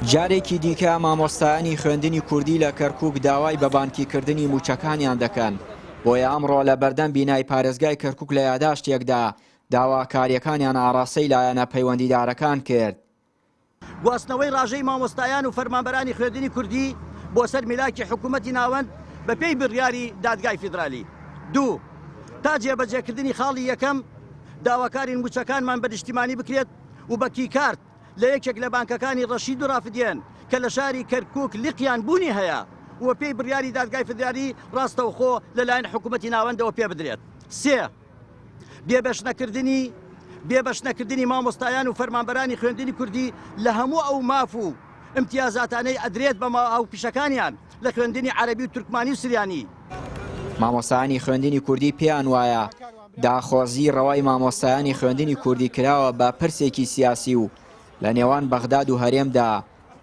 جارێکی دیکە مامۆستایانی خوێندنی کوردی لە کەرکوک داوای بە بانکیکردنی مووچەکانیان دەکەن، بۆیە ئەمڕۆ لە بەردەم بینای پارێزگای کەرکوک لە یاداشتێکدا داواکارییەکانیان ئاڕاستەی لایەنە پەیوەندیدارەکان کرد. گواستنەوەی ڕاژەی مامۆستایان و فەرمانبەرانی خوێندنی کوردی بۆ سەر میلاکی حکوومەتی ناوەند بەپێی بڕیاری دادگای فیدرالی. دوو. تا جێبەجێکردنی خاڵی یەکەم، داواکارین مووچەکانمان بە نیشتیمانی بکرێت و بە کیکارت لە یەکێک لە بانکەکانی ڕەشید و ڕافدێن کە لە شاری کەرکووک لقیان بوونی هەیە و بەپێی بڕیاری دادگای فیدرالی ڕاستەوخۆ لەلایەن حکوومەتی ناوەندەوە پێبدرێت. سێ. بێبەشنەکردنی بێبەشنەکردنی مامۆستایان و فەرمانبەرانی خوێندنی کوردی لە هەموو ئەو ماف و ئیمتیازاتانەی ئەدرێت بە هاوپیشەکانیان لە خوێندنی عەرەبی و تورکمانی و سریانی. مامۆستایانی خوێندنی کوردی پێیان وایە داخوازی ڕەوای مامۆستایانی خوێندنی کوردی کراوە بە پرسێکی سیاسی و لە نێوان بەغداد و هەرێمدا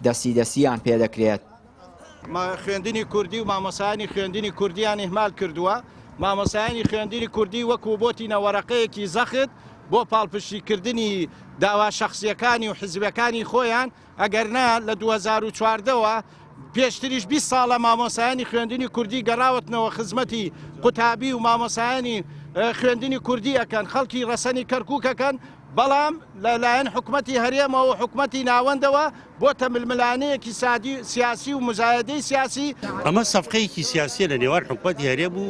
دەستی دەستیان پێدەکرێت. خوێندنی کوردی و مامۆستایانی خوێندنی کوردیان ئیهمال کردووە، مامۆستایانی خوێندنی کوردی وەکو بۆتینە وەرەقەیەکی زەخت بۆ پاڵپشتیکردنی داوا شەخسییەکانی و حیزبەکانی خۆیان، ئەگەرنا لە 2014 وە پێشتریش 20 ساڵە مامۆستایانی خوێندنی کوردی گەڕاوەتنەوە خزمەتی قوتابی و مامۆستایانی خوێندنی کوردی ئەکەن خەڵکی ڕەسەنی کەرکوک ئەکەن، بەڵام لە لایەن حکومەتی هەرێمەوە و حکومەتی ناوەندەوە بۆتە ململانێیەکی سیاسی و موزایەدەی سیاسی. ئەمە سەفقەیەکی سیاسیە لە نێوان حکومەتی هەرێم و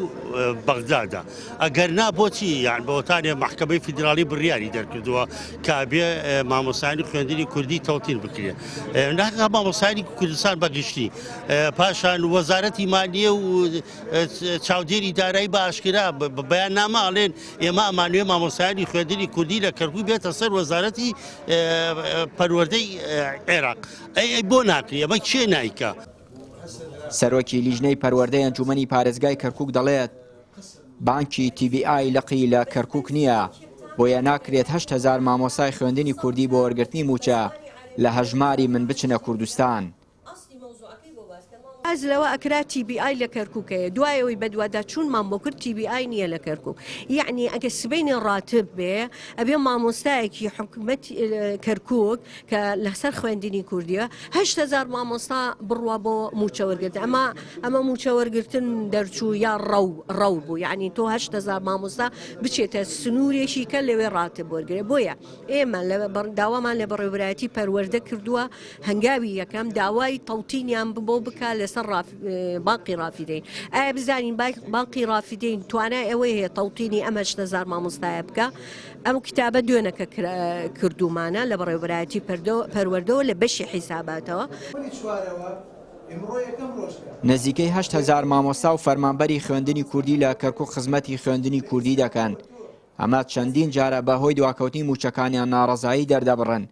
بەغدادا، ئەگەر نا بۆچی یان بەوتانێ مەحکەمەی فیدراڵی بڕیاری دەرکردووە کە بێ مامۆستایانی خوێندنی کوردی تەوتین بکرێ ناکە مامۆستایانی کوردستان بەگشتی پاشان وەزارەتی مالیە و چاودێری دارایی بە ئاشکرا بەیاننامە ئەڵێن ئێمە ئەمانوێ مامۆستایانی خوێندنی کوردی لە کەرکوک بێتە سەر وەزارەتی پەروەردەی عێراق ئەی ئەی بۆ ناکری ئەمە کێ نایکا؟ سەرۆکی لیژنەی پەروەردەی ئەنجومەنی پارێزگای کەرکوک دەڵێت، بانکی TBI لقی لە کەرکوک نییە، بۆیە ناکرێت 8000 مامۆستای خوێندنی کوردی بۆ وەرگرتنی مووچە لە هەژماری من بچنە کوردستان. باس لەوە ئەکرا تی بی ئای لە کەرکوک هەیە دوای ئەوەی بەدواداچوونمان بۆ کرد تی بی ئای نییە لە کەرکوک یەعنی ئەگەر سبەینێ ڕاتب بێ ئەبێ مامۆستایەکی حکومەت کەرکوک کە لەسەر خوێندنی کوردیە 8000 مامۆستا بڕوا بۆ موچە وەرگرتن ئەمە ئەمە موچە وەرگرتن دەرچوو یا ڕەو ڕەو بوو یعنی تۆ 8000 مامۆستا بچێتە سنوورێکی کە لەوێ ڕاتب وەرگێ بۆیە ئێمە لە داوامان لە بەڕێوبەرایەتی پەروەردە کردووە هەنگاوی یەکەم داوای تەوتینیان بۆ بکا لەسەر بانقی ڕافیدەین ئایا بزانین بانقی ڕافیدەین توانای ئەوەی هەیە تەوتینی ئەم 8000 مامۆستایە بکە ئەم کتابە دوێنەکە کردومانە لە بەڕێوبەرایەتی پەروەردەوە لە بەشی حیساباتەوە. نزیکەی 8000 مامۆستا و فەرمانبەری خوێندنی کوردی لە کەرکوک خزمەتی خوێندنی کوردی دەکەن، ئەمە چەندین جارە بەهۆی دواکەوتنی مووچەکانیان ناڕەزایی دەردەبڕن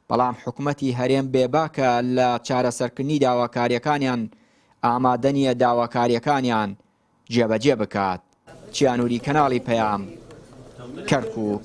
بەڵام حکومەتی هەرێم بێباکە لە چارەسەرکردنی داواکارییەکانیان ئامادە نییە داواکارییەکانیان جێبەجێ بکات. چیانوری کەناڵی پەیام، کەرکوک.